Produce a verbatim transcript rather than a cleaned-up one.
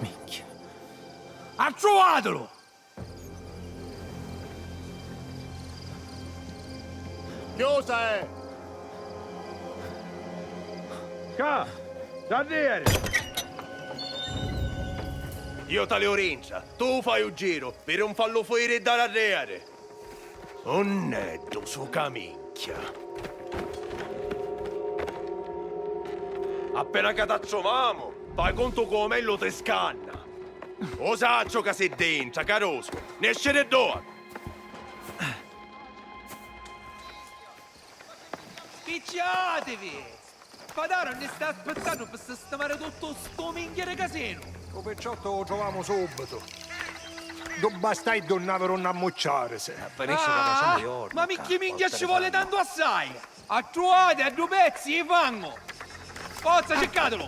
Minchia. Attruvatulu! Chiusa è! Ca! Darrieri! Io taliu rintra, tu fai u giru, pi nun fallu fuiri da darrieri! Unn'è ddu sucaminchia? Appena ca t'attruvamu, fai cuntu cu u mellu ti scanna! U sacciu ca si dintra, carusu! Nesci di ddua! Picciativi! Padara ni sta aspittannu pi sistimari tuttu stu minchia di casinu! U picciottu u truvamu subitu. Ddu bastaiddu nn'avi d'unni ammucciarisi. Finisci ca Ah, facemu jornu ma ccà, minchia ci voli tantu assai! Attruvati a ddu pezzi i fangu! Forza, circatulu!